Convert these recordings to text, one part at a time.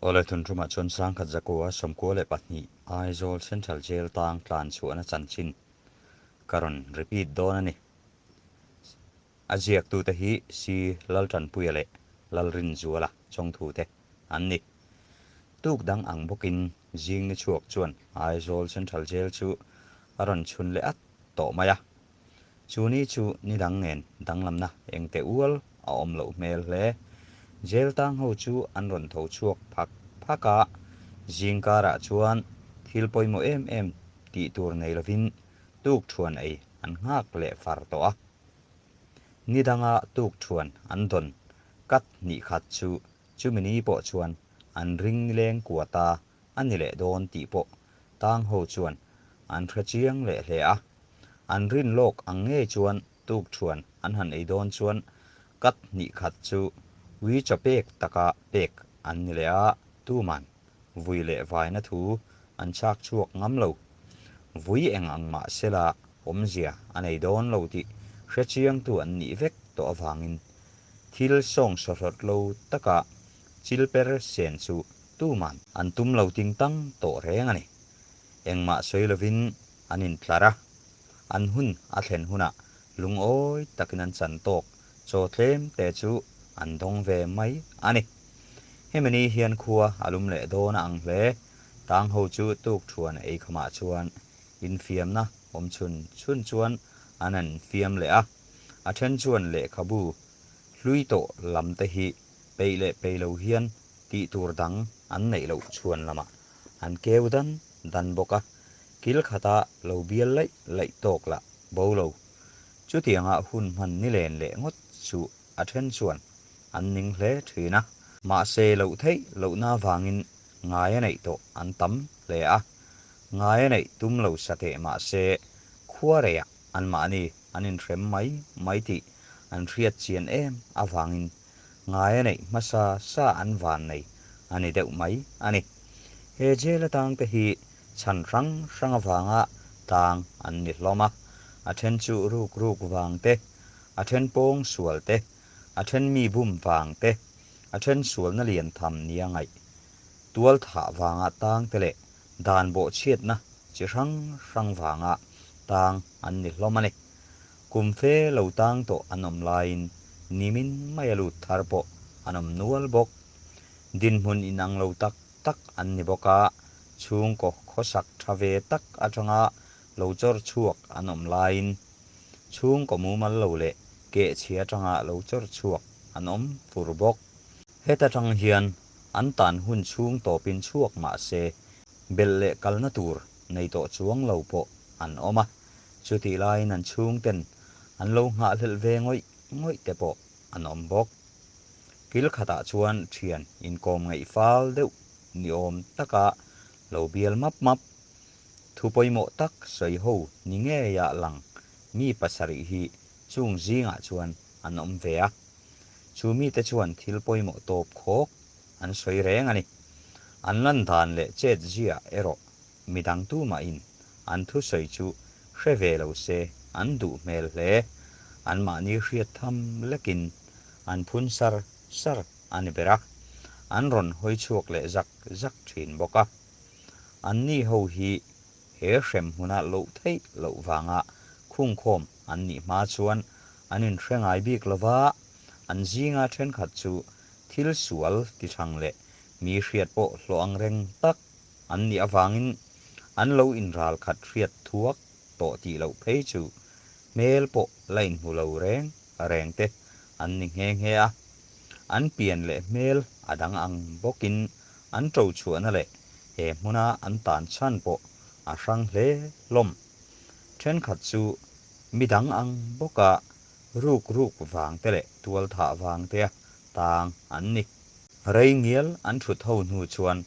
Awle tun tumah chuan 1142 Aizawl Central Jail tang tlan chhuahna chanchin ka rawn repeat dawn a ni. A ziaktute hi C Laltanpuia leh Lalrinzuala chawngthute an ni. Tuk dang ang bawkin zing ni chhuak chuan Aizawl Central Jail chu a rawn chhun leh at tawh mai a. Chu ni chu ni dang nen danglamna eng teh ual a awm loh hmel hle. Jail tang ho chu an rawn tho chhuak phak phak a, zing karah chuan thil pawimawh em em tih tur nei lovin tuk thuan ei an nghak leh far tawh a. Ni danga tuk thuan an dawn kat hnih khat chu chumi ni pawh chuan an ring nileng kua ta a ni leh dawn tih pawh tang ho chuan an hre chiang leh hle a. An rin lawk ang ngei chuan tuk thuan an han ei dawn chuan kat hnih khat chu ui chaw pek taka pek an ni leh a, tuman vui leh vaina thu an chhak chhuak ngam lo. Vui eng ang mah sela awmzia a nei dawn lo tih hre chiangtu an nih vek tawh avangin thil sawng sawhlawt lo taka chil per sen chu tuman an tum lo ting tang tawh reng a ni. Engmah sawi lovin an intlar a, an hun a thlen hunah lungawi takin an chan tawk chaw tlem te chu an dawng ve mai a ni. Hemi ni hian khua a lum leh dawn a ang hle. Tang ho chu tuk thuan ei khamah chuan infiamna awm chhun chhun chuan an han fiam leh a, a then chuan lehkhabu hlui tawh lam te hi peih leh peih lo hian tih tur dang an neih loh chhuan lamah an keu dan dan bawk a, kil khata lo bial laih laih tawk lah bo lo. Chutianga hun hman ni len leh ngawt chu a then chuan an ning hle thin a. Mahse loh theih lohna avangin ngai a neih tawh an tam hle a, ngai a neih tum lo sa teh mahse khua reiah anmahni an inhrem mai mai tih an hriat chian em avangin ngai a neih hmasa sa an van nei a ni deuh mai a ni. He jail atang te hi chhan hrang hrang avanga tang an ni hlawm a, a then chu ruk ruk vang te, a then pawng sual te, a then mi bum vang te, a then sualna lian tham nia ngaih tual thah vanga tang te leh dan bawh chhiatna chi hrang hrang vanga tang an ni hlawm a ni. Kum fe lo tang tawh an awm laiin nimin mai a lut thar pawh an awm nual bawk. Dinhmun inang lo tak tak an ni bawk a, chhungkaw khawsak tha ve tak atanga lo chawr chhuak an awm laiin chhungkaw mumal lo leh keh chhia atanga lo chawr chhuak an awm fur bawk. Heta tang hian an tan hun chhung tawpin chhuak mah se belh leh kalna tur nei tawh chuang lo pawh an awm a, chutih laiin an chhungten an lo nghahhlelh ve ngawih ngawih te pawh an awm bawk. Kil khatah chuan thian inkawm ngaih fal deuh ni awm taka lo bial map map. Thu pawimawh tak sawi ho ni ngeiah lang mi pasarih hi chung zingah chuan an awm ve a. Chu mite chuan thil pawimawh tawp khawk an sawi reng a ni. An lan dan leh chet zia erawh midang tumahin an thusawi chu hre ve lo se an duh hmel hle. Anmahni hriat tham lekin an phun sar sar a ni ber a, an rawn hawi chhuak leh zak zak thin bawk a. Anni ho hi he hrem hmuna loh theih loh vanga khungkhawm an nih hma chuan an inhre ngai bik lova, an zinga thenkhat chu thil sual ti thang leh mi hriat pawh hlawh ang reng tak an nih avangin an lo inral khat hriat thuak tawh tih loh phei chu hmel pawh la inhmu lo reng reng te an ni nghe nghe a. An pian leh hmel a dang ang bawkin an to chhuahna leh he hmuna an tan chhan pawh a hrang hle hlawm. Thenkhat chu midang ang bawka ruk ruk vang te leh tual thah vang tea tang an ni. Rei ngial an thut ho hnu chuan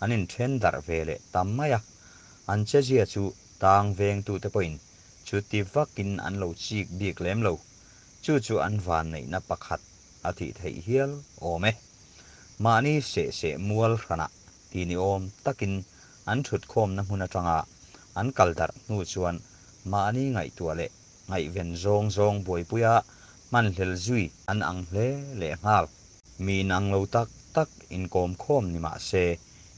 an inthen darh ve leh tam mai a, an chezia chu tang vengtute pawhin chuti vakin an lo chik bik lem lo. Chu chu an van neihna pakhat a tih theih hial awm e. Mahni seh seh mual hranah ti ni awm takin an thut khawmna hmun atanga an kal darh hnu chuan mahni ngaihtuah leh ngaihven zawng zawng buaipuia hmanhlel zui an ang hle leh nghal. Mi inang lo tak tak inkawm khawm ni mah se,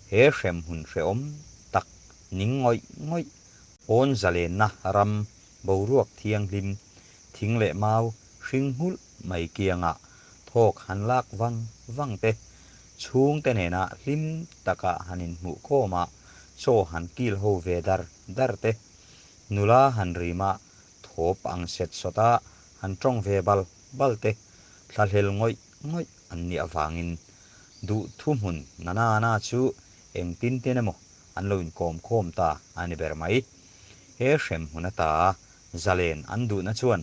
he hremhmun hrehawm tak ning ngawih ngawih, pawn zalenna ram boruak thianghlim, thing leh mau hring nghulh mai kiangah thawk han lak vang vang te, chhungte nena hlim taka han inhmuh khawma chaw han kil ho ve dar dar te, nula han rima thawp ang set sawta han tawng ve bal bal te, thlahlel ngawih ngawih an nih avangin duh thuhmun na na na chu engtin tin emaw an lo inkawm khawm ta a ni ber mai. He hremhmun ata zalen an duhna chuan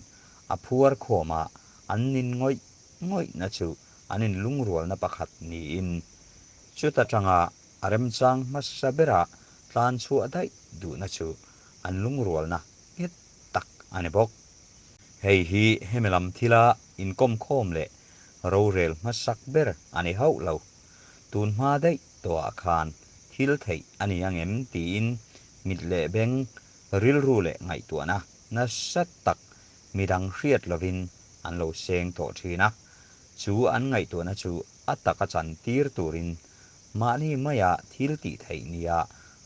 a phuar khawma an nin ngawih ngawihna chu an inlungrualna pakhat niin chuta tanga a remchang hmasa bera tlan chhuah daih duhna chu an lungrualna nghet tak a ni bawk. Hei hi hemi lam thila inkawm khawm leh rorel hmasak ber a ni hauh lo. Tun hma daih tawhah khan thil theih a ni ang em tiin mit leh beng, rilru leh ngaihtuahna nasa tak midang hriat lovin an lo seng tawh thin a. Chu an ngaihtuahna chu a taka chantir turin mahni maia thil tih theih nia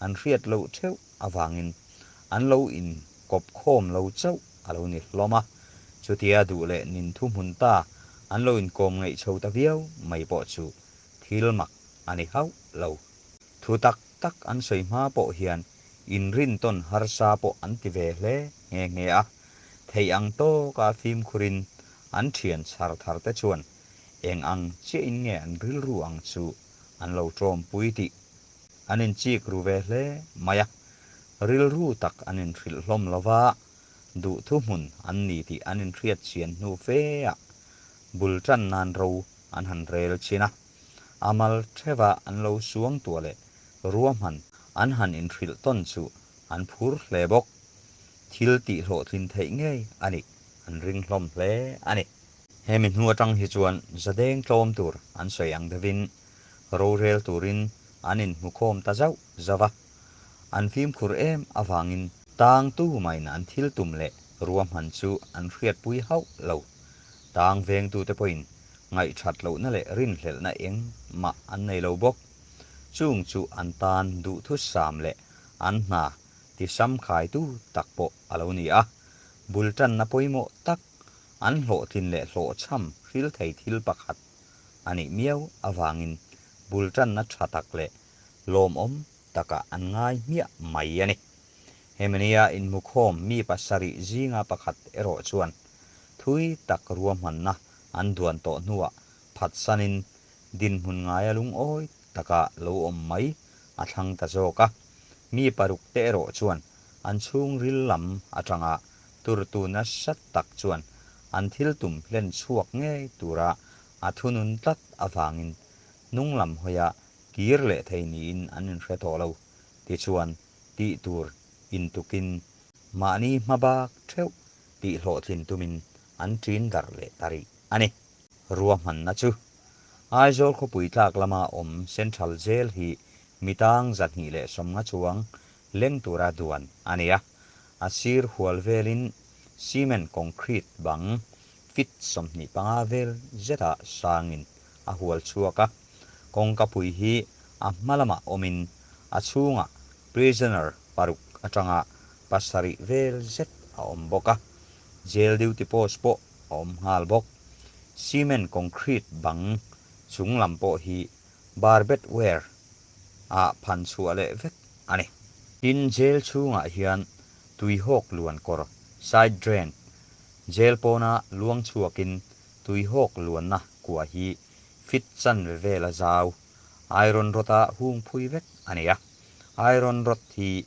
an hriat loh theuh avangin an lo inkawp khawm lo chauh a lo ni hlawm a. Chutia duh leh nin thuhmun ta an lo inkawm ngeih chho ta viau mai pawh chu thil mak a ni hauh lo. Thu tak tak an sawi hma pawh hian inrintawn harsa pawh an ti ve hle nghe nghe a. Theih ang tawka fimkhurin an thian chhar thar te chuan eng ang chiahin nge an rilru ang chu an lo tawmpui tih an inchik ru ve hle mai a. Rilru tak an inhrilh hlawm lo va, duh thuhmun an ni tih an inhriat chian hnu feah bul tan nan ro an han rel chin a. A mal theuha an lo suang tuah leh ruahman an han inhrilh tawn chu an phur hle bawk. Thil tih hlawhtlin theih ngei a nih an ring hlawm hle a ni. Hemi hnu atang hi chuan zadeng tlawm tur an sawi ang deuhin rorel turin an inhmukhawm ta zauh zauh a. An fimkhur em avangin tang tu main an thil tum leh ruahman chu an hriatpui hauh lo. Tang vengtute pawhin ngaihthat lohna leh rinhlelhna eng mah an nei lo bawk. Chung chu an tan duhthusam leh an hna tisamkhaitu tak pawh a lo ni a. Bul tanna pawimawh tak an hlawhtlin leh hlawhchham hril thei thil pakhat a nih miau avangin bul tanna tha tak leh lawmawm takah an ngai hmiah mai a ni. Hemania inhmukhawm mi pasarih zinga pakhat erawh chuan thui tak ruahmanna an duan tawh hnuah phatsanin dinhmun ngaia lungawi taka lo awm mai a thlang ta zawk a. Mi paruk te erawh chuan an chhungril lam atanga turtu nasa tak chuan an thil tum hlen chhuak ngei tura a thunun tlat avangin hnung lam hawia kir leh thei niin an inhre tawh lo. Tichuan, tih tur intukin mahni hmabak theuh tih hlawhtlin tumin an ṭin darh leh ta rih a ni. Ruahmanna chu Aizawl khawpui tlak lama awm Central Jail hi mitang 250 chuang leng tura duan a ni a. A sir hual velin cement concrete bang feet 25 vel zeta sangin a hual chhuak a. Kawngkapui hi a hma lamah awmin a chhungah prisoner paruk atanga pasarih vel zet a awm bawk a. Jail duty post pawh a awm nghal bawk. Cement concrete bang chung lam pawh hi barbed wire ah phan chhuah leh vek a ni. Tin, jail chhungah hian tuihawk luan kawr, side drain, jail pawna luang chhuakin tuihawk luanna kua hi feet chanve vela zau, iron rod a hung phui vek a ni a. Iron rod hi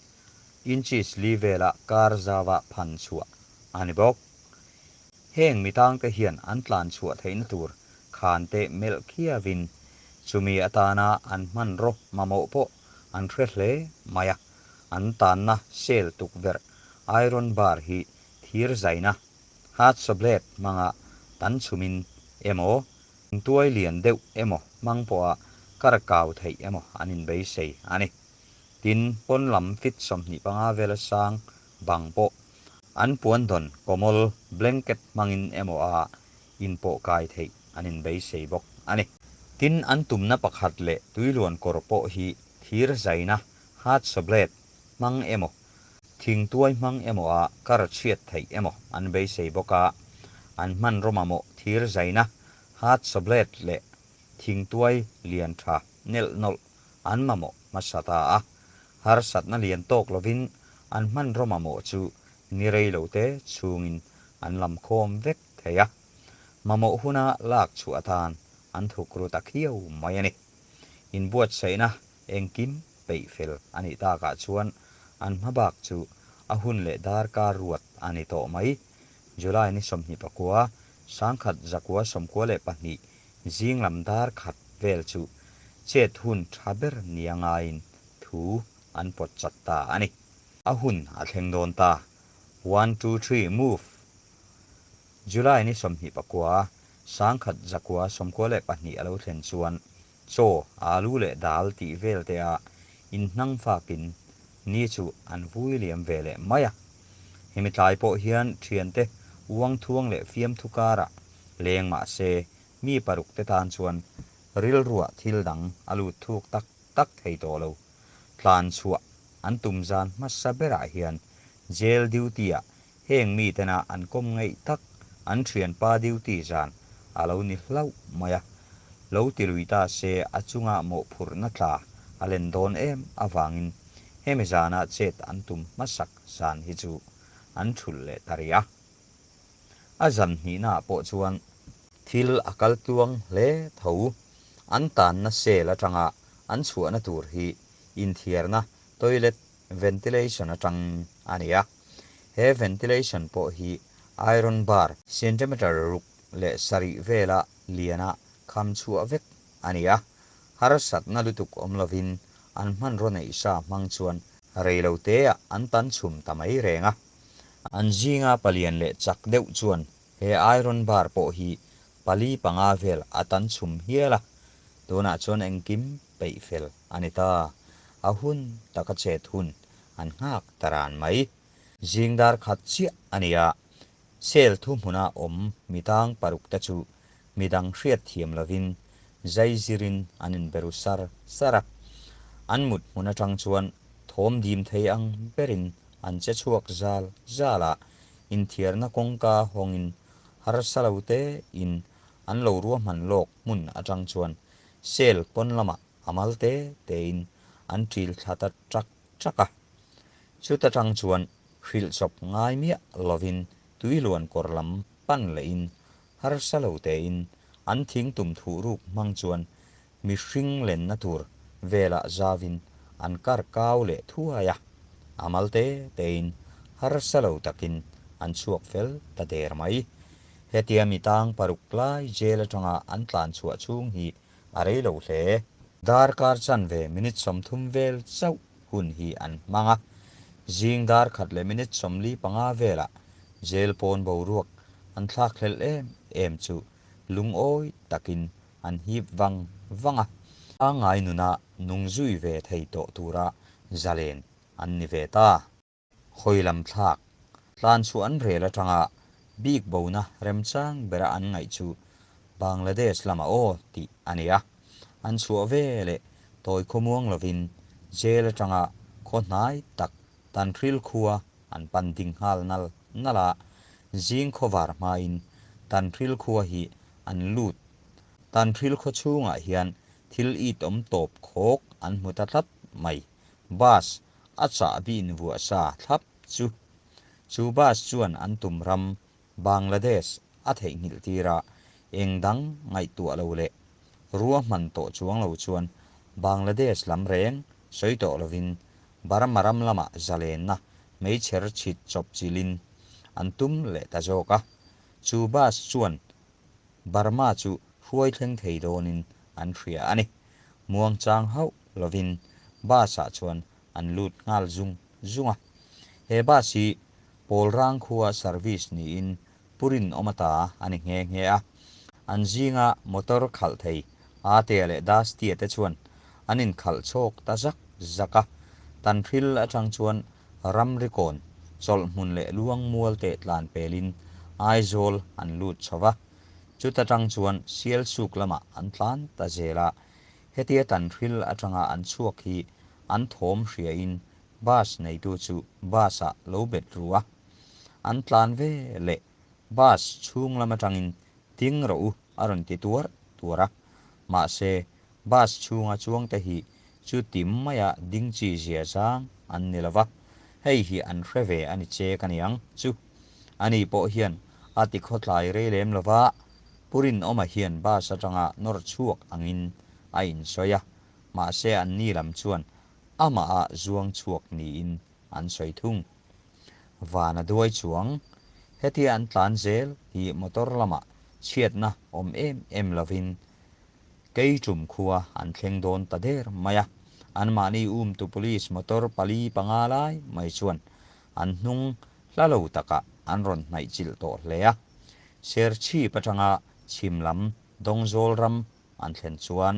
inches li vela kar zauah phan chhuah a ni bawk. Heng mitangte hian an tlan chhuah theihna tur khan te melh khiavin chumi atana an hmanraw mamawh pawh an hre hle mai a. An tanna cell tukverh iron bar hi thir zaina hacksaw blade hmanga tan chhumin emaw, tuai lian deuh emaw hmang pawha kar kau theih emaw an inbeisei a ni. Tin, pawn lam feet 25 vela sang bang pawh an puan dawn kawmawl blanket hmangin emaw a inpawh kai theih an inbeisei bawk a ni. Tin, an tumna pakhat leh tuiluan kawr pawh hi thir zaina, hacksaw blade, hmang emaw, thingtuai hmang emaw a kar chhiat theih emaw an beisei bawk a. An hmanraw mamawh thir zaina, hacksaw blade leh thingtuai lian tha nelh nawlh an mamawh hmasa ta a. Harsatna lian tawk lovin an hmanraw mamawh chu ni rei lo te chhungin an lam khawm vek thei a. Mamawh huna lak chhuah atan an thuk ru ta khiau mai a ni. Inbuatsaihna engkim peih fel a nih takah chuan an hmabak chu a hun leh darkar ruat a ni tawh mai. July ni 29, 1992 zing lam dar khat vel chu chet hun tha ber nia ngaiin thu an pawt chat ta a ni. A hun a thleng dawn ta. One two three move! July ni 29, 1992 a lo thlen chuan chaw, alu leh dal tih vel te a inhnang fakin ni chu an vui liam ve leh mai a. Hemi tlai pawh hian thiante uangthuang leh fiamthu karah leng mah se mi paruk te tan chuan rilruah thil dang a lut thuk tak tak thei tawh lo. Tlan chhuah an tum zan hmasa berah hian jail duty-ah Heng mitena an kawm ngeih tak an thianpa duty zan a lo ni hlauh mai a, lo ti lui ta se a chunga mawhphurhna tla a len dawn em avangin hemi zana chet an tum hmasak zan hi chu an thulh leh ta rih a. A zan hnihnaah pawh chuan thil a kal tluang hle tho, an tanna cell atanga an chhuahna tur hi inthiarna toilet ventilation atang a ni a, he ventilation pawh hi iron bar centimeter ruk leh sarih vela liana kham chhuah vek a ni a, harsatna lutuk awm lovin an hmanraw neih sa hmang chuan rei lo teah an tan chhum ta mai reng a. An zinga palian leh chak deuh chuan he iron bar pawh hi pali panga vel a tan chhum hial a, tunah chuan engkim peih fel a ni ta. A hun taka chet hun an nghak ta ran mai. Zing dar khat chiah a ni a, cell thuhmuna awm mitang paruk te chu midang hriat thiam lovin zai zirin an inberu sar sar a. An mut hmun atang chuan thawm dim thei ang berin an che chhuak zal zal a, inthiarna kawngka hawngin harsa lo tein an lo ruahman lawk hmun atang chuan cell pawn lamah a mal te tein an ṭil thla ta ṭak ṭak a. Chuta ṭang chuan hrilh chawp ngai miah lovin tui luan kawr lam pan lehin harsa lo tein an thing tum thuh ruk hmang chuan mihring lenna tur velah zavin an kar kau leh thuai a. A mal te tein harsa lo takin an chhuak fel ta der mai. Hetia mi tang paruk lai jail atanga an tlan chhuah chhung hi a rei lo hle. Darkar chanve minute 30 vel chauh hun hi an hmang a, zing dar khat leh minute 45 velah jail pawn boruak an thlak hlelh em em chu lungawi takin an hip vang vang a. Pangngai nuna nung zui ve thei tawh tura zalen an ni ve ta. Hawi lam thlak, tlan chhuah an rel atanga bik bona remchang bera an ngaih chu Bangladesh lamah aw tih a ni a. An chhuah ve leh tawi khawmuang lovin jail atanga khaw hnai tak Tanhril khua an pan ding nghal nal nal a, zing khawvar hmain Tanhril khua hi an lut. Tanhril khaw chhungah hian thil it awm tawp khawk an hmu ta tlat mai. Bus a chahbi invuah sa thlap chu. Chu bus chuan an tum ram Bangladesh a theihnghilh tir a, eng dang ngaihtuah lo leh ruahman tawh chuang lo chuan Bangladesh lam reng sawi tawh lovin Burma ram lamah zalenna meichher chhit chawp chilhin an tum leh ta zawk a. Chu bus chuan Burma chu hruai thleng thei dawnin an hria a ni. Muangchang hauh lovin bus-ah chuan an lut nghal zung zung a. He bus hi Pawlrang khua service niin Pu Rinawma ta a ni nghe nghe a. An zinga motor khalh thei Atea leh Dusty-a te chuan an inkhalh chhawk ta zak zak a. Tanhril atang chuan ramrikawn chawlhhmun leh luangmual te tlan pelin Aizawl an lut chho va. Chuta tang chuan Sialsuk lamah an tlan ta zel a, hetia Tanhril atanga an chhuak hi an thawm hriain bus neitu chu bus-ah lo bet ru a. An tlan ve leh bus chhung lam atangin Ding rawh u a rawn ti tuar tuar a, mahse bus chhunga chuangte hi chuti maia ding chi zia zang an ni lo va, hei hi an hre ve a ni chek a niang chu. Ani pawh hian a ti khawtlai rei lem lo va, Pu Rinawma hian bus atanga nawr chhuak angin a insawi a, mahse anni lam chuan amaha zuang chhuak niin an sawi thung. Vana duai chuang hetia an tlan zel hi motor lamah chhiatna awm em em lovin Keitum khua an thleng dawn ta der mai a, anmahni umtu police motor pali panga lai mai chuan an hnung hla lo takah an rawn hnaih chilh tawh hle a. Serchhip atanga chhim lam Dawngzawl ram an thlen chuan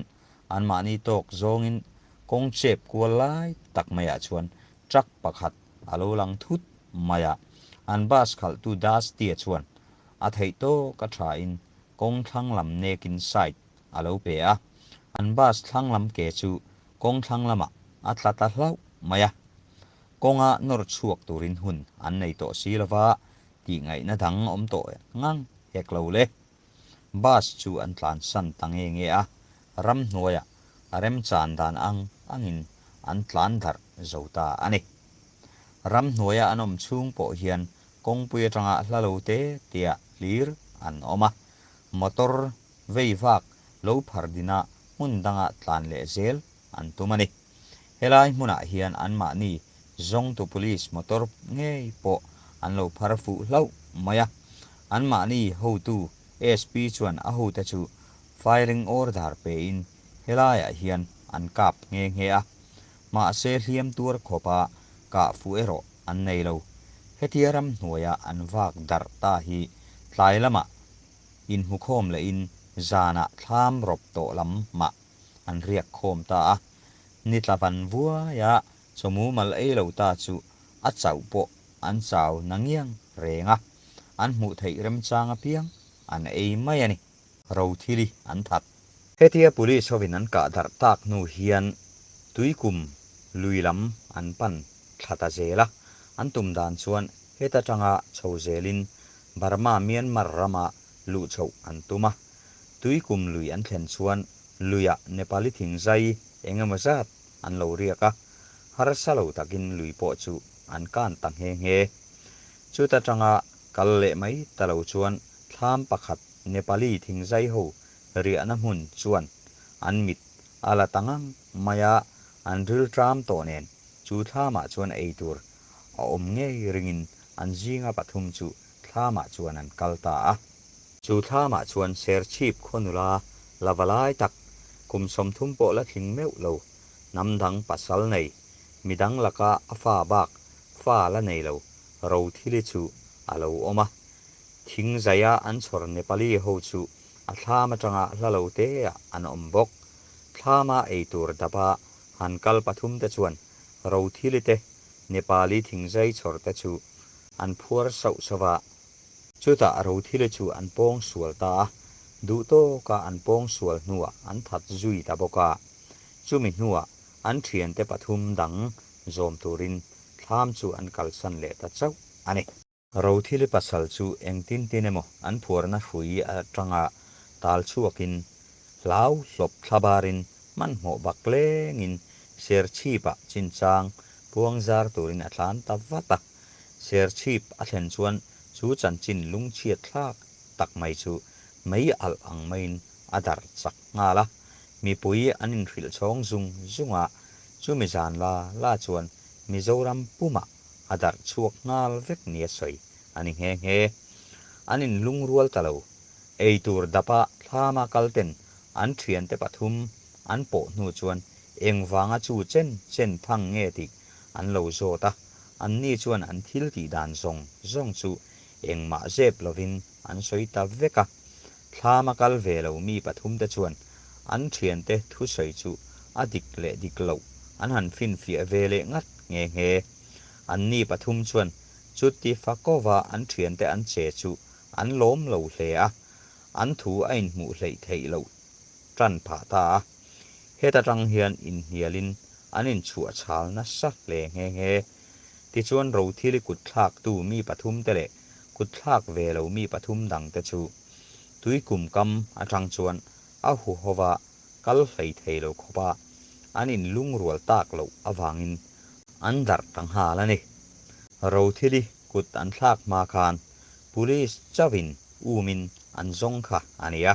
anmahni tawk zawngin kawng chep kual lai tak maiah chuan truck pakhat a lo lang thut mai a, an bus khalhtu Dusty-a chuan a theih tawk a thain kawng thlang lam nekin side a lo pe a, an bus thlang lam ke chu kawng thlang lamah a tla ta hlauh mai a. Kawnga nawr chhuak turin hun an nei tawh si lova tih ngaihna dang awm tawh ngang hek lo le. Bus chu an tlansan ta nge nge a, ramhnuaiah a remchan dan ang angin an tlan darh zo ta a ni. Ramhnuaia an awm chhung pawh hian kawngpui atanga hla lo te tea hlir an awm a, motor vei vak lo phar dina hmun danga tlan leh zel an tum a ni. Helai hmunah hian anmahni zawngtu police motor ngei pawh an lo phar fuh hlauh mai a, anmahni hotu SP chuan a hote chu firing order pein helaiah hian an kap nghe nghe a, mahse hliam tuar khawpa kah fuh erawh an nei lo. Hetia ramhnuaia an vak darh ta hi tlai lamah inhmukhawm lehin zanah thlam rawp tawh lam mah an riak khawm ta a, ni tla van vuaia chawmu mal ei lo ta chu a chauh pawh an chau na ngiang reng a, an hmuh theih remchang apiang an ei mai a ni. Rothili an that. Hetia police hovin an kah darh tak hnu hian Tuikum lui lam an pan thla ta zel a, an tum dan chuan heta tanga chho zelin Burma Myanmar rama luh chhoh an tum a. Tuikum lui an thlen chuan luiah Nepali thingzai eng emaw zat an lo riak a, harsa lo takin lui pawh chu an kan ta nghe nghe. Chuta tanga kal leh mai ta lo chuan thlam pakhat Nepali thingzai ho riahna hmun chuan an mit a la ta ngang mai a, an rilṭam tawh nen chu thlamah chuan ei tur a awm ngei ringin an zinga pathum chu thlamah chuan an kal ta a. Chu thlamah chuan Serchhip khaw nula la va lai tak, kum 30 pawh la tling meuh lo, hnam dang pasal nei, mi dang laka a fa bak fa la nei lo Rothili chu a lo awm a. Thing zaia an chhawr Nepali ho chu a thlam atanga hla lo teah an awm bawk. Thlama ei tur dapa han kal pathum te chuan Rothili te Nepali thingzai chhawr te chu an phuar sauh sauh a. Chutah Rothili chu an pawng sual ta a, duh tawka an pawng sual hnuah an that zui ta bawk a. Chumi hnuah an thiante pathum dang zawm turin thlam chu an kalsan leh ta chauh a ni. Rothili pasal chu engtin tin emaw an phuarna hrui atanga tal chhuakin hlau hlawp thlabarin hmanhmawh bak lengin Serchhipah chinchang puang zar turin a tlan ta vat a. Serchhip a thlen chuan chu chanchin lungchhiat thlak tak mai chu mei alh ang maiin a darh chak nghal a. Mipui an inhrilh chhawng zung zung a, chumi zan la la chuan Mizoram pumah a darh chhuak nghal vek nia sawi a ni nghe nghe. An inlungrual ta lo. Ei tur dapa thlama kal ten an thiante pathum an pawh hnu chuan engvanga chu chen chen thang nge tih an lo zawt a, anni chuan an thil tih dan zawng zawng chu engmah zep lovin an sawi ta vek a. Thlama kal ve lo mi pathum te chuan an thiante thusawi chu a dik leh dik loh an han finfiah ve leh ngat nghe nghe. Anni pathum chuan chuti fakova an thiante an che chu an lawm lo hle a. an thu a inhmuh hleih theih loh tan phah ta a. Heta tang hian inhnialin an inchhuahchhal nasa hle nghe nghe. Tichuan Rothili kutthlaktu mi pathumte leh kutthlak ve lo mi pathum dangte chu Tuikum kam atang chuan a huhova kal hlei thei lo khawpa an inlungrual tak loh avangin an darh ta nghal a ni. Rothili kut an thlak hma khan Police chauhin umin an zawng kha a ni a.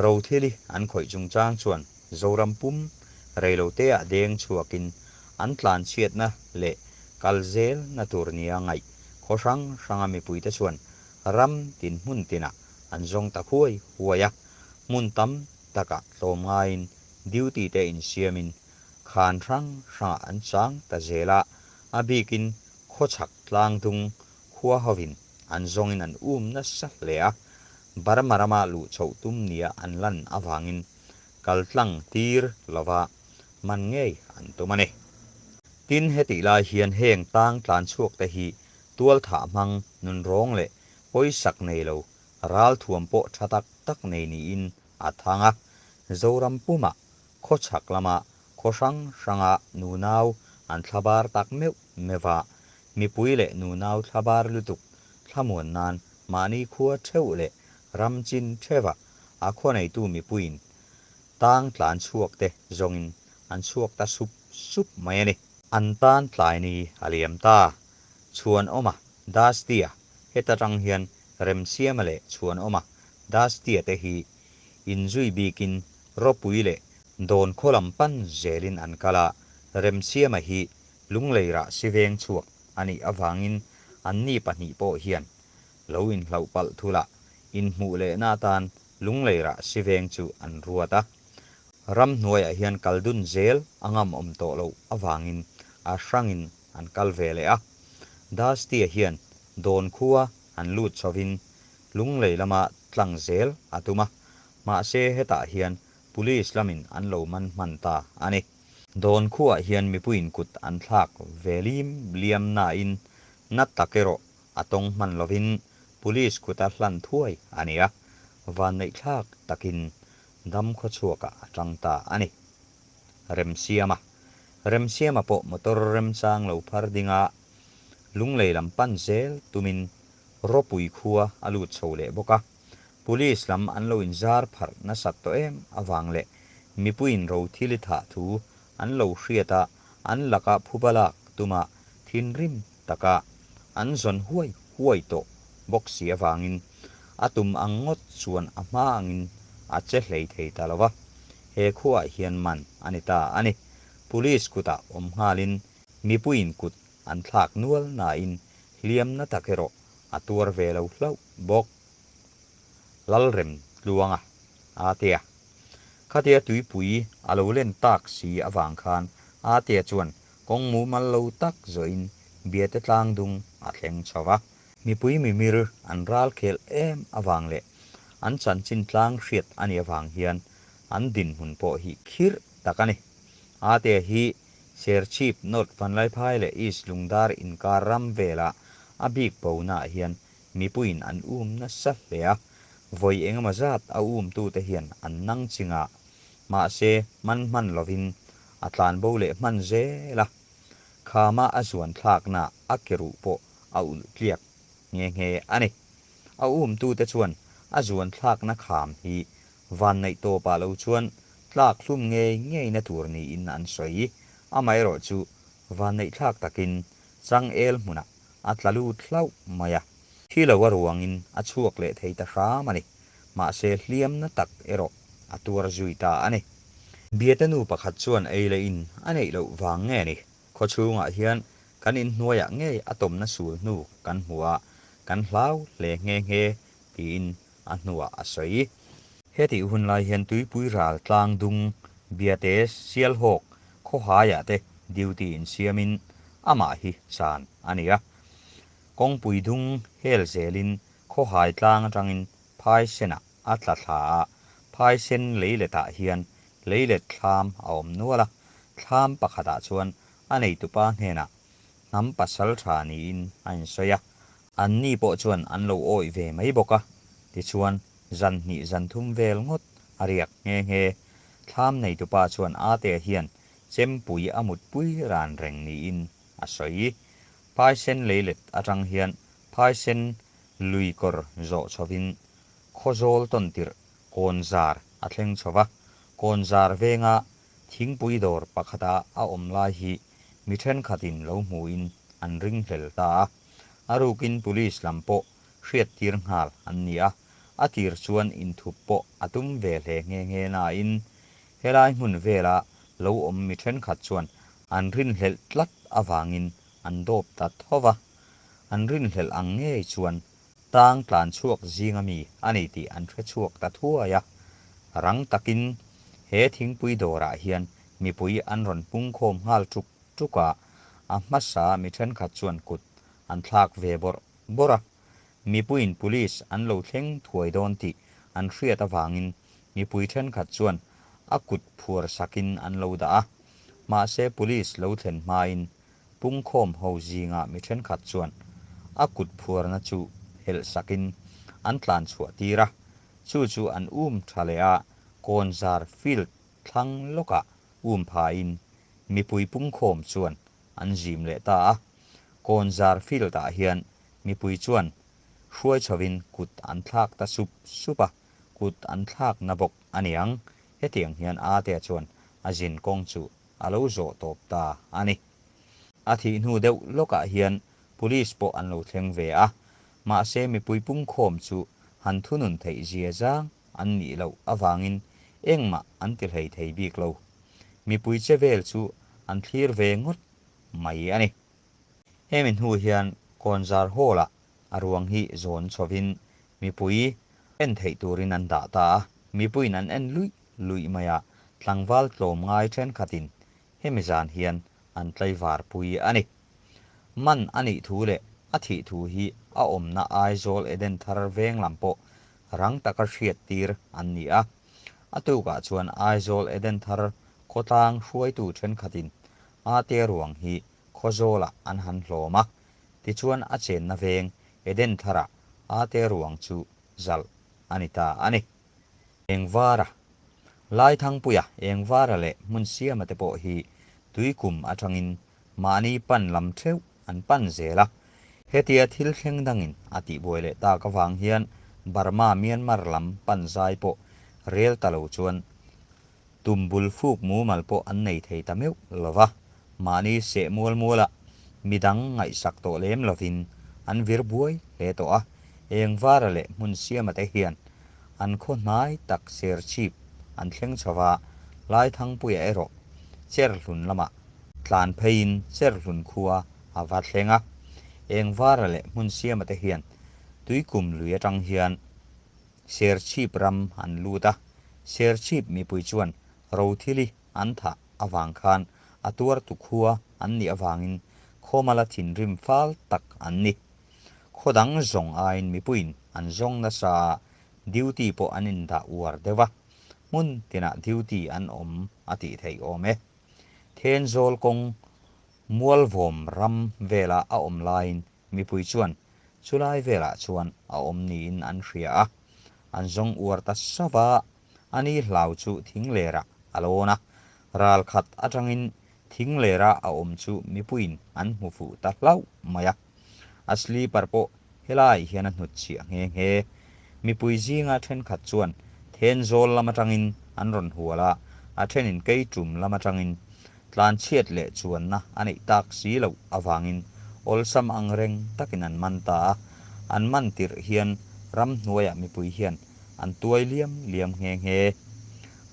Rothili an khawih chungchang chuan Zoram pum reiloteah deng chhuakin an tlanchhiatna leh kal zelna tur nia ngaih khaw hrang hranga mipuite chuan ram tin hmun tinah an zawng ta huai huai a. Hmun tam takah tlawmngaiin duty te insiamin khan hrang hrangah an chang ta zel a, a bikin khawchhak tlangdung khua hovin an zawngin an um nasa hle a, Burma rama luh chhoh tum nia an lan avangin kal tlang tir lova man ngei an tum a ni. Tin, hetih lai hian heng tang tlan chhuak te hi tualthah hmang nunrawng leh pawisak nei lo ralthuam pawh tha tak tak nei niin a thang a. Zoram pumah khawchhak lama khaw hrang hranga nunau an thlabar tak meuh meuh a, mipui leh nunau thlabar lutuk thlamuan nan mahni khua theuh leh ram chin theuha a khaw neitu mipuiin tang tlan chhuak te zawngin an chhuak ta sup sup mai a ni. An tan tlai ni a liam ta. Chhuanawma Dusty-a heta tang hian Remsiama leh Chhuanawma Dusty-a te hi inzui bikin Ropui leh Dawn khaw lam pan zelin an kal a, Remsiama hi Lunglei rah si veng chhuak a nih avangin anni pahnih pawh hian lo inhlauh palh thul a, inhmuh lehna atan Lunglei rah si veng chu an ruat a. Ramhnuaiah hian kal dun zel a ngam awm tawh loh avangin a hrangin an kal ve leh a. Dusty-a hian Dawn khua han lut chhovin Lunglei lama tlang zel a tum a, mahse hetah hian Police lamin an lo man hman ta a ni. Dawn khuaah hian mipuiin kut an thlak ve lim liam nain na tak erawh a tawng hman lovin Police kuta hlan thuai a ni a, vanneihthlak takin dam khawchhuakah a tang ta a ni. Remsiama Remsiama pawh motor remchang lo phar dinga Lunglei lam pan zel tumin Ropui khua a lut chho leh bawk a. Police lam an lo inzar pharh nasat tawh em avang leh mipuiin rothil i thah thu an lo hriat a, an laka phuba lak tuma thinrim taka an zawn huai huai tawh bawk si avangin a tum ang ngawt chuan a hma angin a che hlei thei ta lo va, he khuaah hian man a ni ta a ni. Police kutah awm nghalin mipuiin kut an thlak nual nain hliamna tak erawh a tuar ve lo hlauh bawk. Lalrem tluanga Atea. Khatia tuipui a lo len tak si avang khan Atea chuan kawng mumal lo tak zawhin Biate tlang dung a thleng chho va. Mipui mimir an ral khel em avang leh an chanchin tlang hriat a nih avang hian an dinhmun pawh hi khirh tak a ni. Atea hi Serchhip, North Vanlaiphai leh East Lungdar inkar ram vela a bik bonaah hian Mipuiin an um nasa hle a, vawi engemaw zat a umtute hian an nang ching a, mahse man hman lovin a tlanbo leh hman zel a. Khama a zuan thlakna a ke ruh pawh a ulh tliak nghe nghe a ni. A umtute chuan a zuan thlakna kham hi vanneih tawpah lo chuan tlak hlum ngei ngeina tur niin an sawi. Amaherawhchu vanneih thlak takin changel hmunah a tla lut hlauh mai a, thi lo a ruangin a chhuak leh thei ta hram a ni. Mahse hliamna tak erawh a tuar zui ta a ni. Biate nu pakhat chuan ei leh in a neih loh vang nge ni? Khawchhungah hian kan inhnuaiah ngei a tawmna sul hnu kan hmu a, kan hlau hle nghe nghe tiin a hnuah a sawi. Hetih hun lai hian Tuipui ral tlang dung Biate Sialhawk khawhaiah te duty insiamin amah hi chan a ni a. Kawngpui dung hel zelin khawhai tlang atangin Phaisenah a tla thla a, Phaisen leiletah hian leilet thlam a awm nual a, thlam pakhatah chuan a neitupa hnenah hnam pasal tha niin a insawi a. Anni pawh chuan an lo awih ve mai bawk a, tichuan Zan hnih zan thum vel ngawt a riak nghe nghe. Thlam neitupa chuan Atea hian chempui a mutpui ran reng niin a sawi. Phaisen leilet atang hian Phaisen lui kawr zawh chhovin Khawzawl tawntirh Kawnzar a thleng chho va, Kawnzar venga thingpui dawr pakhata a awm lai hi mi thenkhatin lo hmuin an ringhlel ta a. A rukin Police lam pawh hriattir nghal an ni a, a tir chuan inthup pawh a tum ve hle nghe nghe nain helai hmun vela lo awm mi thenkhat chuan an rinhlelh tlat avangin an dawp ta tho va, an rinhlelh ang ngei chuan Tang tlan chhuak zinga mi a ni tih an hre chhuak ta thuai a, rang takin he thingpui dawrah hian mipui an rawn pungkhawm nghal tuk tuk a, a hmasa mi thenkhat chuan kut an thlak ve bawrh bawrh a. Mipuiin police an lo thleng thuai dawn tih an hriat avangin mipui thenkhat chuan a kut phuar sakin an lo dah a, mahse police lo thlen hmain Pungkhawm ho zinga mi thenkhat chuan a kut phuarna chu phelh sakin an tlan chhuah tir a, chu chu an um tha leh a, Kawnzar field thlang lawkah um phain mipui pungkhawm chuan an zim leh ta a. Kawnzar field ah hian mipui chuan hruai chhovin kut an thlak ta sup sup a, kut an thlak na bawk a niang. Hetiang hian Atea chuan a zin kawng chu a lo zawh tawp ta a ni. A thih hnu deuh lawkah hian Police pawh an lo thleng ve a, mahse mipui pungkhawm chu han thunun theih zia zang an nih loh avangin engmah an ti hlei thei bik lo. Mipui che vel chu an thlir ve ngawt mai a ni. Hemi hnu hian Kawnzar Hall-ah a ruang hi zawn chhovin mipui en theih turin an dah ta a, mipuiin an en luih luih mai a, tlangval tlawm ngai thenkhatin hemi zan hian an tlaivar pui a ni. Man a nih thu leh a thih thu hi a awmna Aizawl Edenthar veng lam pawh rang taka hriat tir an ni a. A tukah chuan Aizawl Edenthar khawtlang hruaitu thenkhatin Ate ruang hi Khawzawlah an han hlawm a, tichuan a chenna veng Edentharah Ate ruang chu zalh a ni ta a ni. Engvara, Laithangpuia, Engvara leh Hmunsiama te pawh hi tuikum atangin mahni pan lam theuh an pan zel a. Hetia thil thleng dangin a tihbuai leh tak avang hian Burma, Myanmar lam pan zai pawh rel ta lo chuan tum bul fuk mumal pawh an nei thei ta meuh lo va, mahni seh mual muala midang ngaihsak tawh lem lovin an vir buai hle tawh a, Engvara leh Hmunsiama te hian an khaw hnai tak Serchhip an thleng chho va, Laithangpuia erawh Cherhlun lamah tlan pheiin Cherhlun khua a va thleng a, Engvara leh Hmunsiama te hian Tuikum lui atang hian Serchhip ram an lut a, Serchhip mipui chuan Rothili an thah avang khan a tuartu khua an nih avangin khawmala thinrim fal tak an ni. Khaw dang zawng aiin mipuiin an zawng nasa a, duty pawh an indah uar deuh a, hmun tinah duty an awm a tih theih awm e. Thenzawl kawng Mualvawm ram vela a awm laiin mipui chuan chulai velah chuan a awm niin an hria a, an zawng uar ta sauh a, a ni hlau chu thinglerah a lawn a, ral khat atangin thinglera a awm chu mipuiin an hmu fuh ta hlauh mai a. A sleeper pawh helai hian a hnutchhiah nghe nghe. Mipui zinga thenkhat chuan Thenzawl lam atangin an rawn hual a, a thenin Keitum lam atangin tlanchhiat leh chuanna a neih tak si loh avangin awlsam ang reng takin an man ta a. An man tirh hian ramhnuaiah mipui hian an tuai liam liam nghe nghe.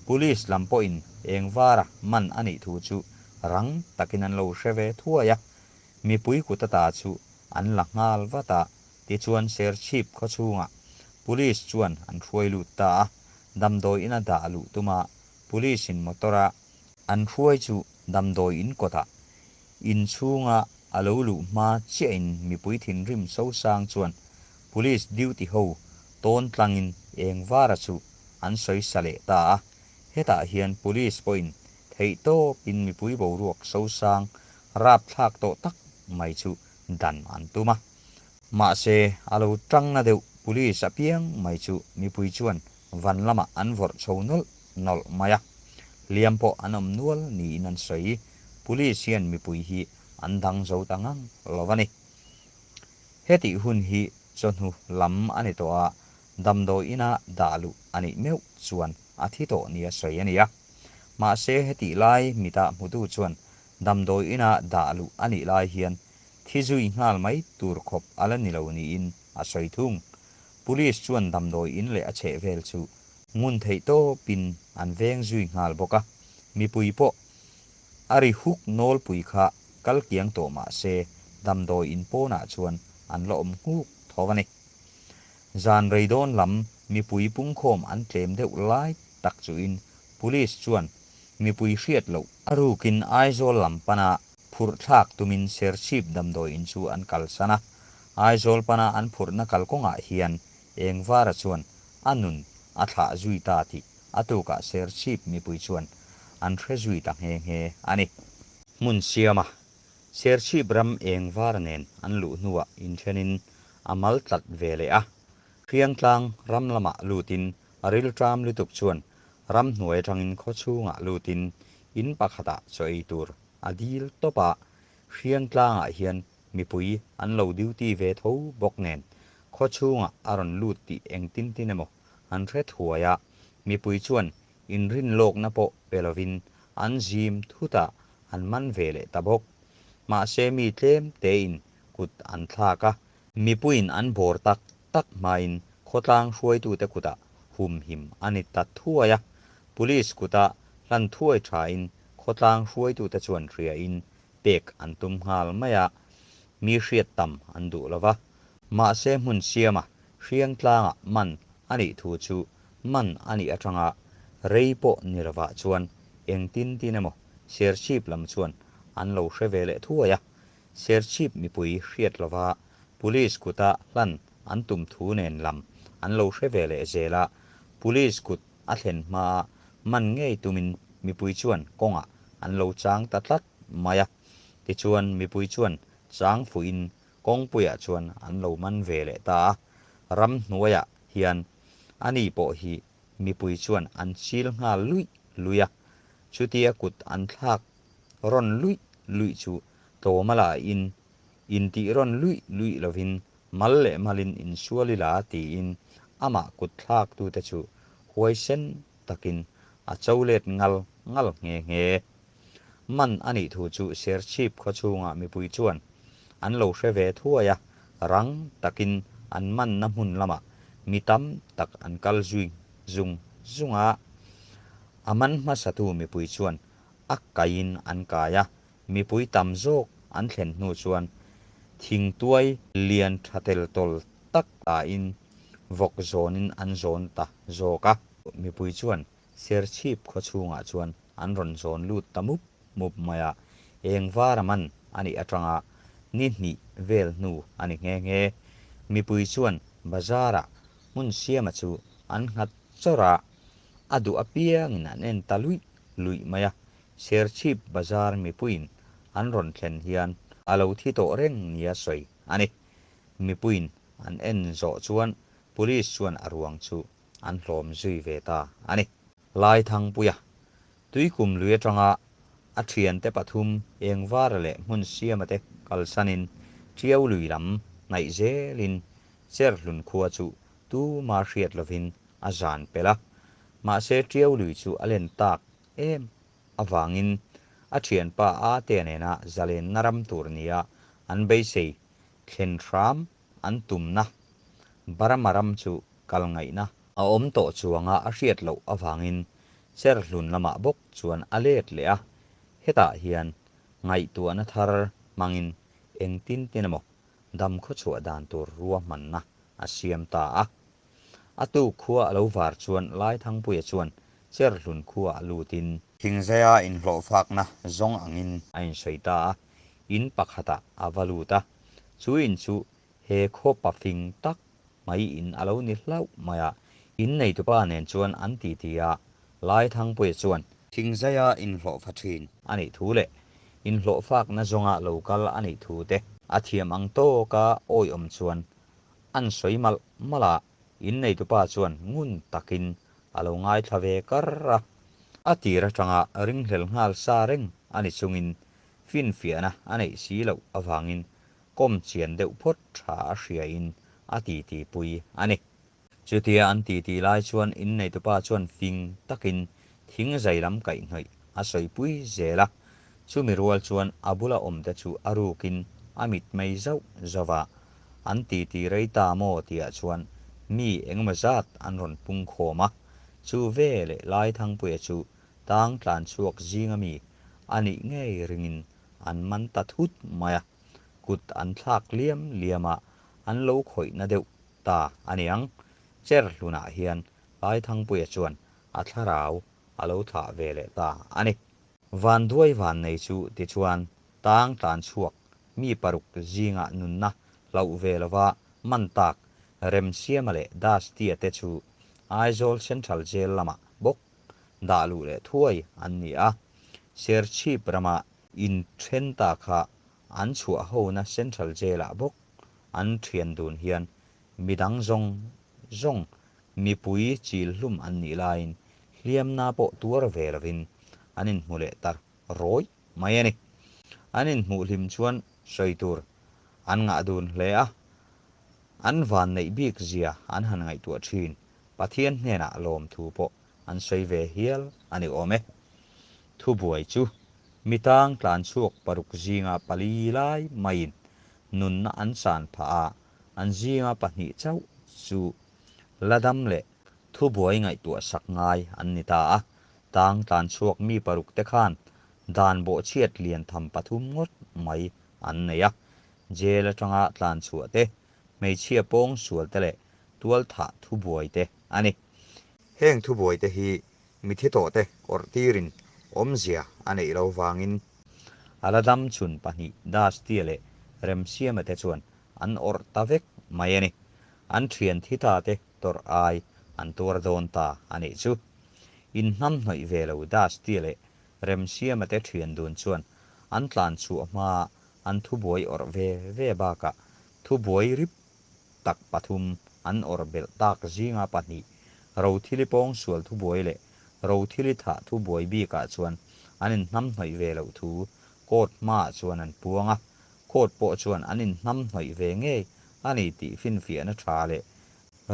Police lam pawhin engvara man a nih thu chu rang takin an lo hre ve thuai a. Mipui kut ata chu an la nghal vat a, tichuan Serchhip khawchhungah Police chuan an hruai lut ta a, damdawi ina dah luh tuma Police in motor a an hruai chu damdawi in kawtah inchhunga a lo luh hma chiahin mipui thinrim sosang chuan Police duty ho tawn tlangin Engvara chu an sawi sa leh ta a, hetah hian Police pawhin theihtawpin mipui boruak sosang rapthlak tawh tak mai chu dan an tum a. Mahse, a lo tangna deuh Police apiang mai chu mipui chuan van lamah an vawrh chho nawlh nawlh mai a, hliam pawh an awm nual niin an sawi. Police hian mipui hi an dang zo ta ngang lo a ni. Hetih hun hi chawhnu lam a ni tawh a, damdawi ina dah luh a nih meuh chuan a thi tawh nia sawi a ni a. Mahse hetih lai mita hmutu chuan damdawi ina dah luh a nih lai hian thi zui nghal mai tur khawp a la ni lo niin a sawi thung. Police chuan damdawi in leh a chhehvel chu ngun theih tawpin an veng zui nghal bawk a, mipui pawh a ri huk nawlpui kha kal kiang tawh mah se damdawi in pawnah chuan an la awm nghuk tho a ni. Zan rei dawn lam mipui pungkhawm an tlem deuh lai tak chuhin Police chuan mipui hriat loh a rukin Aizawl lam pana phurh thlak tumin Serchhip damdawi in chu an kalsan a. Aizawl pana an phurhna kalkawngah hian Engvara chuan a nun a thlah zui ta tih a tukah Serchhip mipui chuan an hre zui ta nghe nghe a ni. Hmun siama Serchhip ram Engvara nen an luh hnuah inthenin a mal tlat ve leh a. Hriangtlang ram lamah lutin a rilṭam lutuk chuan ramhnuai atangin khaw chhungah lutin in pakhatah chaw ei tur a dil tawp a, Hriangtlangah hian mipui an lo duty ve tho bawk nen khaw chhungah a rawn lut tih engtin tin emaw an hre thuai a, mipui chuan inrinlawkna pawh pe lovin an zim thut a, an man ve leh ta bawk. Mahse mi tlem tein kut an thlak a, Mipuiin an bawr tak tak hmain khawtlang hruaitute kutah humhim a ni ta thuai a, Police kuta hlan thuai thain khawtlang hruaitute chuan hriain pek an tum nghal mai a, mi hriat tam an duh lo va. Mahse hmun siama Hriangtlangah man a nih thu chu man a nih atanga rei pawh ni lovah chuan engtin tin emaw Serchhip lam chuan an lo hre ve leh thuai a, Serchhip mipui hriat lova Police kuta hlan an tum thu nen lam an lo hre ve leh zel a, Police kut a thlen hmaa man ngei tumin mipui chuan kawngah an lo chang ta tlat mai a. Tichuan mipui chuan chang fuhin kawngpuiah chuan an lo man ve leh ta a, ramhnuaiah hian ani pawh hi mipui chuan an chil nghal luih luih a, chutia kut an thlak rawn luih luih chu tlawma lahin intih rawn luih luih lovin mal leh malin insual ila tiin amah kut thlaktute chu huaisen takin a cho let ngal ngal nghe nghe. Man a nih thu chu Serchhip khaw chhungah mipui chuan an lo hre ve thuai a, rang takin an manna hmun lamah mi tam tak an kal zui zung zung a. A man hmasatu mipui chuan a kaiin an kai a, mipui tam zawk an thlen hnu chuan thingtuai lian tha tel tawl tak tain vawk zawnin an zawn ta zawk a. Mipui chuan Serchhip khaw chhungah chuan an rawn zawn lut ta mup mup mai a, eng vara man a nih atanga ni hnih vel hnu a ni nghe nghe. Mipui chuan bazar-ah hmun siama chu an nghat chawrh a, a duh apiangin an en ta luih luih mai a, Serchhip bazar mipuiin an rawn thlen hian a lo thi tawh reng nia sawi a ni. Mipuiin an en zawh chuan Police chuan a ruang chu an hlawm zui ve ta a ni. Laithangpuia Tuikum lui atanga a thiante pathum Engvara leh Hmunsiama te kalsanin Tiau lui lam hnaih zelin Cherhlun khua chu tuma hriat lovin a zan pel a. Mahse Tiau lui chu a len tak em avangin a thianpa Atea nena zalenna ram tur nia an beisei thlen hram an tumna Burma ram chu kal ngaihna a awm tawh chuanga a hriat loh avangin Cherhlun lamah bawk chuan a let leh a, hetah hian ngaihtuahna thar hmangin engtin tin emaw dam khawchhuah dan tur ruahmanna a siam ta a. A tuk khua a lo var chuan Laithangpuia chuan Cherhlun khua a lutin. Thingzaia inhlawhfakna zawng angin a insawi ta a, in pakhatah a va lut a. Chu in chu he khaw pafing tak mai in a lo ni hlauh mai a, in neitupa nen chuan an titi a, Laithangpuia chuan. Thingzaia inhlawhfa thin a nih thu leh inhlawhfakna zawnga lo kal a nih thu te a thiam ang tawka awihawm chuan. An sawi malh malh a, inneitupa chuan ngun takin a lo ngaithla ve kar a. A tir atanga ringhlel nghal sa reng a ni chungin finfiahna a neih si loh avangin kawm chian deuh phawt tha a hriain a titi pui a ni. Chutia an titi lai chuan inneitupa chuan fing takin thing zai lam kaihhnawih a sawipui zel a, chumi rual chuan a bula awmte chu a rukin a mitmei zauh zauh a. An titi rei ta maw tihah chuan mi engemaw zat an rawn pung khawm a, chu veleh Laithangpuia chu tang tlan chhuak zinga mi a nih ngei ringin an man ta thut mai a, kut an thlak liam liam a, an lo khawihna deuh ta a niang. Cherhlunah hian Laithangpuia chuan a thlarau a lo thlah ve leh ta a ni. Vanduai vannei chu tichuan tang tlan chhuak mi paruk zingah nunna hlauh ve lova man tak Remsiama leh Dusty-a te chu Aizawl Central Jail lamah bawk dah luh leh thuai an ni a. Serchhip rama inthen ta kha an chhuah hona Central Jail-ah bawk an thian dun hian midang zawng zawng mipui chil hlum an nih laiin hliamna pawh tuar ve lovin an inhmu leh ta rawih mai a ni. An inhmuh hlim chuan sawi tur an ngah dun hle a, an vanneih bik zia an han ngaihtuah thin. Pathian hnenah lawmthu pawh an sawi ve hial a ni awm e. Thubuai chu mi tang tlan chhuak paruk zinga pali lai maiin nunna an chan phah a, an zinga pahnih chauh chu la dam leh thubuai ngaihtuah sak ngai an ni ta a. Tang tlan chhuak mi paruk te khan dan bawhchhiat lian tham pathum ngawt mai an nei a, jail atanga tlan chhuah te, hmeichhia pawng sual te leh tualthah thubuai te a ni. Heng thubuai te hi mithi tawh te awrh tirin awmzia a neih lo vangin a la dam chhun pahnih Dusty-a leh Remsiama te chuan an awrh ta vek mai a ni. An thian thi ta te tawrh ai an tuar dawn ta a nih chu. Inhnamhnawih ve lo Dusty-a leh Remsiama te thian dun chuan an tlan chhuah hmaa an thubuai awrh ve ve bakah thubuai rip tak pathum an awrh belh tak zinga pahnih Rothili pawng sual thubuai leh Rothili thah thubuai bikah chuan an inhnamhnawih ve loh thu court hmaah chuan an puang a, court pawh chuan an inhnamhnawih ve ngei a ni tih finfiahna tha leh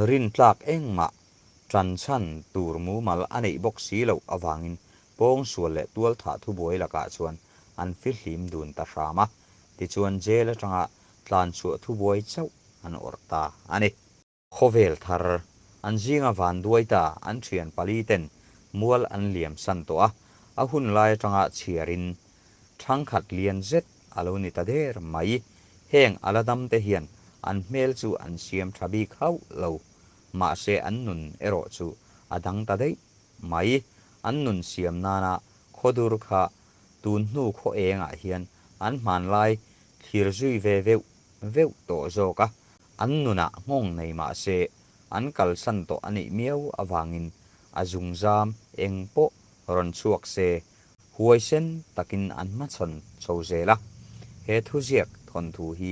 rintlak engmah tan chhan tur mumal a neih bawk si loh avangin pawngsual leh tualthah thubuai lakah chuan an fihlim dun ta hram a, tichuan jail atanga tlan chhuah thubuai chauh an awrh ta a ni. Khawvel thar, an zinga vanduai ta an thian pali ten mual an liam san tawh a, a hun lai atanga chhiarin thangkhat lian zet a lo ni ta der mai. Heng a la dam te hian an hmel chu an siam tha bik hauh lo, mahse an nun erawh chu a dang ta daih mai. An nun siam nana khawdur kha tun hnu khaw engah hian an hmanlai thlir zui ve veuh veuh tawh zawk a, an nunah nghawng nei mah se an kalsan tawh a nih miau avangin a zungzam eng pawh rawn chhuak se huaisen takin an hmachhawn chho zel a. He thuziak thawnthu hi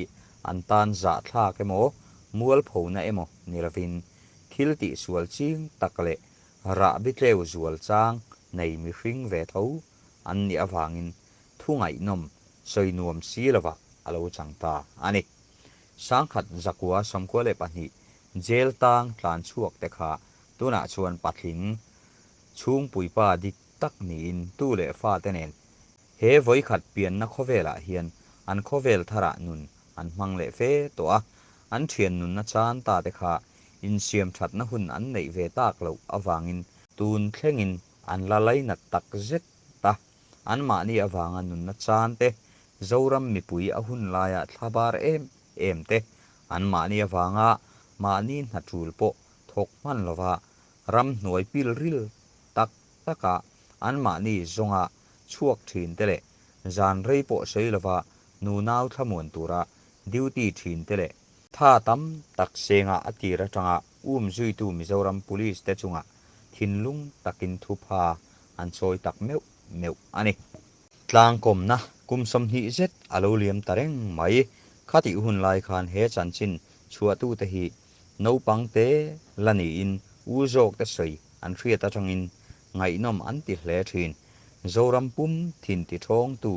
an tan zahthlak emaw mualphona emaw ni lovin thil tihsual ching tak leh rahbi tleu zual chang nei mihring ve tho an nih avangin thu ngaihnawm sawi nuam si lovah a lo chang ta a ni. Sangkhat zakua 92 jail tang tlan chhuak te kha tunah chuan patling chhungpuipa dik tak niin tu leh fa te nen he vawikhat pianna khawvelah hian an khawvel tharah nun an hmang leh fe tawh a, an thian nunna chan ta te kha insiam thatna hun an neih ve tak loh avangin tun thlengin an la lainat tak zet a. Anmahni avanga nunna chan te, Zoram mipui a hun laia thla bar em em te, anmahni avanga mahni hna tul pawh thawk hman lova ramhnuai pilril tak taka anmahni zawnga chhuak thin te leh zan rei pawh sawi lova nunau thlamuan tura duty thin te leh tha tam tak senga a tir atanga um zuitu Mizoram Police te chungah thinlung takin thupha an chawi tak meuh meuh a ni. Tlangkawmna kum 20 zet a lo liam ta reng mai. Khatih hun lai khan he chanchin Chhuahtute hi naupang te la niin u zawkte sawi an hriat atangin ngaihnawm an ti hle thin. Zoram pum thin tiṭhawngtu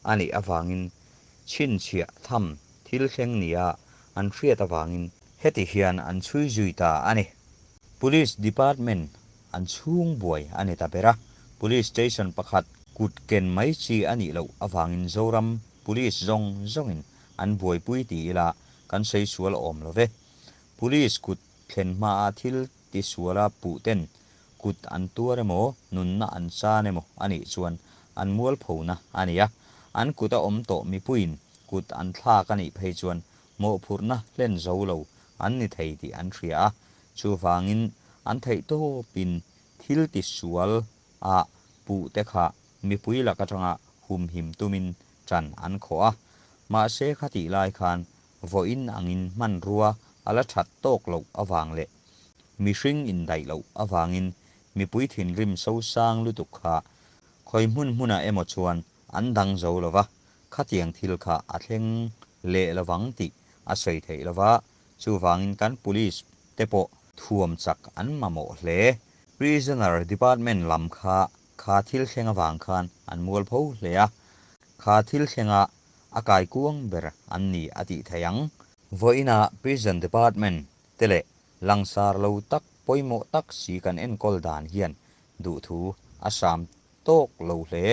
a nih avangin chhinchhiah tham thil thleng nia an hriat avangin heti hian an chhui zui ta a ni. Police Department an chhung buai a ni ta ber a, Police Station pakhat kut ken mai chi a nih loh avangin Zoram Police zawng zawngin an buaipui ti ila kan sawi sual awm lo ve. Police kut thlen hmaa thil tisuala puhten kut an tuar emaw, nunna an chan emaw a nih chuan an mualphona a ni a, an kuta awm tawh mipuiin kut an thlak a nih phei chuan mawhphurhna hlen zo lo an ni thei tih an hria a, chuvangin an theihtawpin thil tisual a puhte kha mipui lak atanga humhim tumin ṭan an khawh a. Mahse khatih lai khan vawiin angin hmanrua a la ṭhat tawk loh avang leh mihring indaih loh avangin mipui thinrim sosang lutuk kha khawi hmun hmunah emaw chuan an dang zo lo va, khatiang thil kha a thleng leh lovang tih a sawi theih lo va, chuvangin kan police te pawh thuam chak an mamawh hle. Prisoner department lam kha kha thil thleng avang khan an mualpho hle a, kha thil thlenga a kaikuang ber an ni a tih theih ang. Vawiinah Prison Department te leh langsar lo tak pawimawh tak si kan enkawl dan hian duhthu a sam tawk lo hle.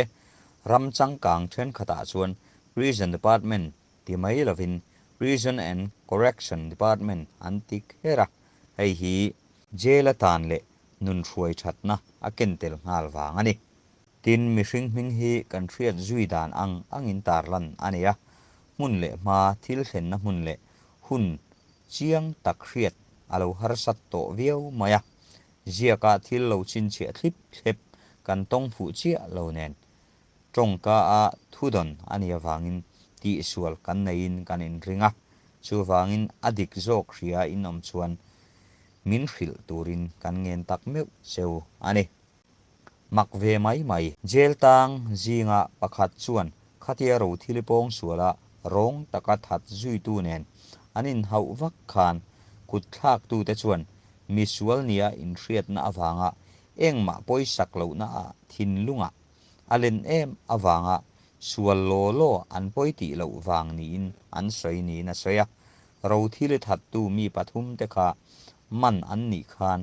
Ram changkang thenkhatah chuan Prison Department ti mai lovin Prison and Correction Department an ti kher a, hei hi jail atan leh nun hruai thatna a ken tel nghal vang a ni. Tin, mihring hming hi kan hriat zui dan ang angin tarlan a ni a, hmun leh hma thil thlenna hmun leh hun chiang tak hriat a lo harsat tawh viau mai a. Ziaka thil lo chhinchhiah thlip thlep kan tawng fuh chiah lo nen tawngka a thudawn a nih avangin tihsual kan neiin kan inring a, chuvangin a dik zawk hria in awm chuan min hrilh turin kan ngen tak meuh cheu a ni. Mak ve mai mai. Jail tang zinga pakhat chuan khatia rothili pawng suala rawng taka that zuitu nen an inhauh vak khan kut thlaktute chuan misual nia inhriatna avanga engmah pawisak lohna ah thinlungah a len em avanga sual law law an pawi tih loh vang niin an sawi niin a sawi a. Rothili thattu mi pathumte kha man an nih khan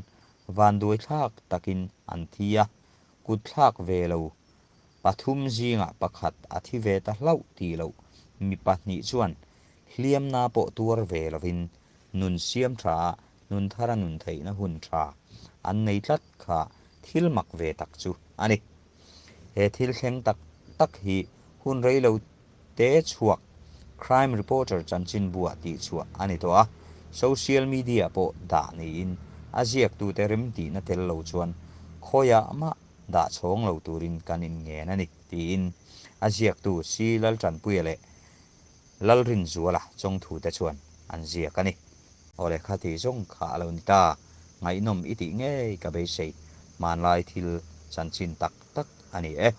Vanduaithlak takin an thi a, kutthlak ve lo pathum zingah pakhat a thi ve ta hlauh tih loh mi pahnih chuan hliamna pawh tuar ve lovin nun siam tha a nun thara nun theihna hun tha an nei tlat kha thil mak ve tak chu a ni. He thil thleng tak tak hi hun rei lo te chhuak Crime Reporter chanchinbuah tihchhuah a ni tawh a, social media pawh dah niin a ziaktute remtihna tel lo chuan khawiah mah dah chhawng lo turin kan inngen a ni, tiin a ziaktu Si Laltanpuia leh Lalrinzuala chawngthute chuan an ziak a ni. Aw lehkha tih zawng kha a lo ni ta, ngaihnawm i tih ngei ka beisei, hmanlai thil chanchin tak tak a ni e.